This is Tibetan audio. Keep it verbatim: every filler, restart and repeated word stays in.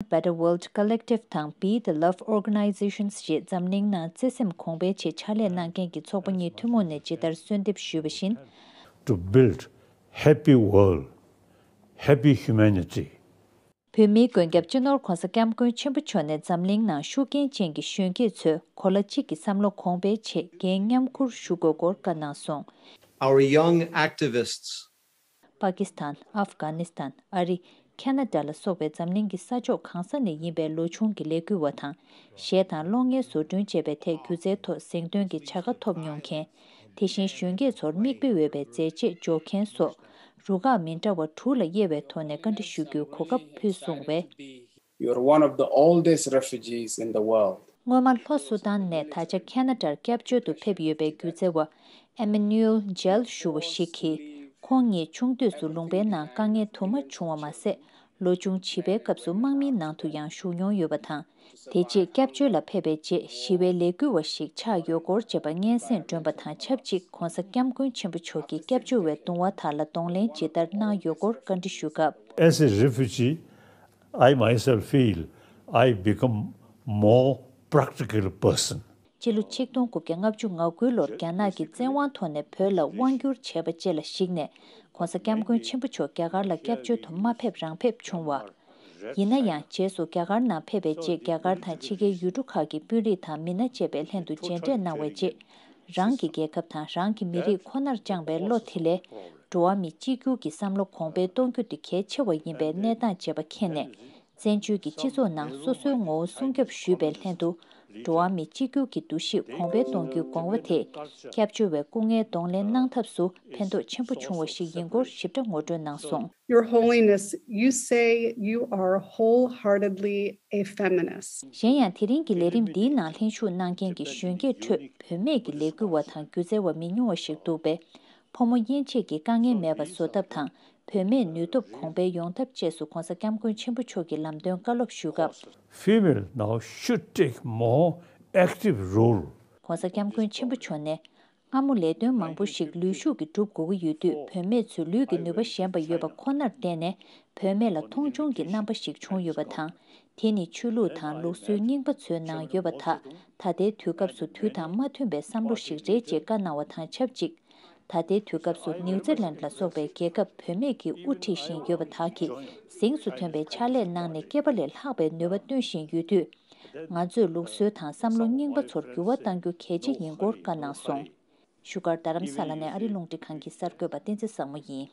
Better World Collective དང་Be the Love Organizations ཞེས་འཛམ་གླིང་ནང་བརྩེ་སེམས་གོང་འཕེལ་ཆེད་ཕྱག་ལས་གནང་མཁན་གྱི་ཚོགས་པ་གཉིས་ཐུན་མོང་ནས་ཇི་ལྟར་གསོལ་འདེབས་ཞུས་པ་བཞིན། To build happy world, happy humanity. བོད་མིའི་མགོན་སྐྱབས་སྤྱི་ནོར་༧གོང་ས་༧སྐྱབས་མགོན་ཆེན་པོ་མཆོག་ནས་འཛམ་གླིང་ནང་ཤུགས་རྐྱེན་ཅན་གྱི་གཞོན་སྐྱེས་ཚོས་གོ་ལ་གཅིག་གི་བསམ་བློ་གོང་འཕེལ་ཆེད་འགན་མཉམ་འཁུར་ཞུ་དགོས་སྐོར་བཀའ་གནང་སོང་། Our young activists པ་ཀི་སི་ཐན། ཨབ་གྷ་ནི་སི་ཐན། ཨ་རི། ཁེ་ན་ཌ་ལ་སོགས་པའི་འཛམ་གླིང་གི་ས་ཕྱོགས་གང་ས་ནས་ཡིན་པའི་ལོ་ཆུང་གི་ལས་འགུལ་བ་དང་། གཞས་དང་གློག་བརྙན་བཟོ་སྐྲུན་བཅས་པའི་ཐད་སྒྱུ་རྩལ་ཐོག་གཟེངས་ཐོན་གྱི་བྱ་དགའ་ཐོབ་མྱོང་མཁན། དེ་བཞིན་གཞོན་སྐྱེས་ཚོར་མིག་དཔེ་འོས་པའི་མཛད་རྗེས་འཇོག་མཁན་སོགས། རུ་ཁག་མི་འདྲ་བ་དྲུག་ལ་དབྱེ་བའི་ཐོག་ནས་བཀའ་འདྲི་ཞུ་རྒྱུའི་གོ་སྐབས་ཕུལ་སོང་བས། You're one of the oldest refugees in the world. སྔོན་མ་ལྷོ་སུ་དཱན་ནས་ད་ཆ་ཁེ་ན་ཌར་སྐྱབས་བཅོལ་དུ་ཕེབས་ཡོད་པའི་སྒྱུ་རྩལ་བ་ཨེ་མེ་ནུ་ཨེལ་ཇལ་ཞུ་བ་ཞིག་གིས། ཁོང་ཉིད་ཆུང་དུས་སུ་ལུང་པའི་ནང་དཀའ་ངལ་དུ་མ་བྱུང་བ་མ་ཟད། ལོ་ཆུང་བྱིས་པའི་སྐབས་སུ་དམག་མིའི་ནང་དུ་ཡང་ཞུགས་མྱོང་ཡོད་པ་དང་། དེ་རྗེས་སྐྱབས་བཅོལ་ལ་ཕེབས་པའི་རྗེས་ཞི་བའི་ལས་འགུལ་བ་ཞིག་ཆགས་ཡོད་སྐོར་བཅས་པ་སྙན་སེང་བསྒྲོན་པ་དང་ཆབས་ཅིག ྋགོང་ས་ྋསྐྱབས་མགོན་ཆེན་པོ་མཆོག་གིས་སྐྱབས་བཅོལ་བའི་གདུང་བ་དག་ལ་གདོང་ལེན་ཇི་ལྟར་གནང་ཡོད་སྐོར་བཀའ་འདྲི་ཞུ་སྐབས། As a refugee, I myself feel I become more practical person. སྤྱི་ལོ་ཆིག་སྟོང་དགུ་བརྒྱ་ལྔ་བཅུ་ང་དགུ་ལོར་རྒྱ་ནག་གིས་བཙན་དབང་ཐོག་ནས་བོད་ལ་དབང་བསྒྱུར་བྱས་པ་བཅས་ལ་གཞིགས་ནས་ྋགོང་ས་ྋསྐྱབས་མགོན་ཆེན་པོ་མཆོག་རྒྱ་གར་ལ་སྐྱབས་བཅོལ་དུ་མ་ཕེབས་རང་ཕེབས་བྱུང་བ། ཡིན་ན་ཡང་རྗེས་སུ་རྒྱ་གར་ནང་ཕེབས་པའི་རྗེས་རྒྱ་གར་དང་ཕྱི་རྒྱལ་ཡུལ་གྲུ་ཁག་གི་དཔོན་རིགས་དང་མི་སྣ་བཅས་པའི་ལྷན་དུ་མཇལ་འཕྲད་གནང་བའི་རྗེས། རང་གི་རྒྱལ་ཁབ་དང་རང་གི་མི་རིགས་ཁོ་ནར་བཅངས་པའི་བློ་དེ་ལས། འགྲོ་བ་མི་གཅིག་གྱུར་གྱི་བསམ་བློ་གོང་འཕེལ་གཏོང་རྒྱུ་དེ་གལ་ཆེ་བ་ཡིན་པའི་གནས་སྟངས་བཅས་པ་མཁྱེན་ནས། བཙན་བྱོལ་གྱི་སྤྱི་ཚོགས་ནང་སོ་སོའི་ངོ་བོ་སྲུང་སྐྱོབ་ཞུས་པའི་ལྷན་དུ། འགྲོ་བ་མི་གཅིག་གྱུར་གྱི་འདུ་ཤེས་གོང་འཕེལ་གཏོང་རྒྱུའི་དགོངས་པ་དེས། སྐྱབས་བཅོལ་བའི་སྐུ་ངལ་གདོང་ལེན་གནང་ཐབས་སུ་ཕན་ཐོགས་ཆེན་པོ་བྱུང་བ་ཞིག་ཡིན་སྐོར་ཞིབ་ཕྲ་ངོ་སྤྲོད་གནང་སོང་། Your Holiness, you say you are wholeheartedly a feminist. གཞན་ཡང་དེ་རིང་གི་ལས་རིམ་འདིའི་ནང་ལྷན་ཞུགས་གནང་མཁན་གྱི་གཞོན་སྐྱེས་ཁྲོད་བུད་མེད་ཀྱི་ལས་འགུལ་བ་དང་སྒྱུ་རྩལ་བ་མི་ཉུང་བ་ཞིག་འདུག་པས། ཕོ་མོ་དབྱེ་འབྱེད་ཀྱི་དཀའ་ངལ་མེད་པ་བཟོ་ཐབས་དང་། བུད་མེད་ནུས་སྟོབས་གོང་འཕེལ་ཡོང་ཐབས་བཅས་སུ་ྋགོང་ས་ྋསྐྱབས་མགོན་ཆེན་པོ་མཆོག་གི་ལམ་སྟོན་བཀའ་སློབ་ཞུས་སྐབས། Female now should take more active role. ྋགོང་ས་ྋསྐྱབས་མགོན་ཆེན་པོ་མཆོག་ནས། སྔ་མོ་ལས་དོན་མང་པོ་ཞིག་ལུས་ཤུགས་ཀྱིས་སྒྲུབ་དགོས་ཀྱི་ཡོད་དུས་བུད་མེད་ཚོས་ལུས་ཀྱི་ནུས་པ་ཞན་པ་ཡོད་པ་ཁོ་ནར་བརྟེན་ནས་བུད་མེད་ལ་མཐོང་ཆུང་གི་རྣམ་པ་ཞིག་བྱུང་ཡོད་པ་དང་། དེ་ནི་ཆོས་ལུགས་དང་ལུགས་སྲོལ་རྙིང་པ་ཚོའི་ནང་ཡོད་པ་དག་ད་ལྟའི་དུས་སྐབས་སུ་དུས་དང་མ་མཐུན་པའི་བསམ་བློ་ཞིག་རེད་ཅེས་བཀའ་གནང་བ་དང་ཆབས་ཅིག་ད་ལྟའི་དུས་སྐབས་སུ་ནིའུ་ཛི་ལན་ལ་སོགས་པའི་རྒྱལ་ཁབ་བུད་མེད་ཀྱིས་དབུ་ཁྲིད་བཞིན་ཡོད་པ་དག་གིས་གཟེངས་སུ་ཐོན་པའི་ཕྱག་ལས་གནང་ནས་སྐྱེས་པ་ལས་ལྷག་པའི་ནུས་པ་བཏོན་བཞིན་ཡོད་དུས། ང་ཚོས་ལུགས་སྲོལ་དང་བསམ་བློ་རྙིང་པ་ཚོར་འགྱུར་བ་གཏང་རྒྱུ་གལ་ཆེ་ཡིན་སྐོར་བཀའ་གནང་སོང་། བཞུགས་སྒར་རྡ་རམ་ས་ལ་ནས་ཨ་རི་རླུང་འཕྲིན་ཁང་གི་གསར་འགོད་པ་བསྟན་འཛིན་བཟང་མོ་ཡིན།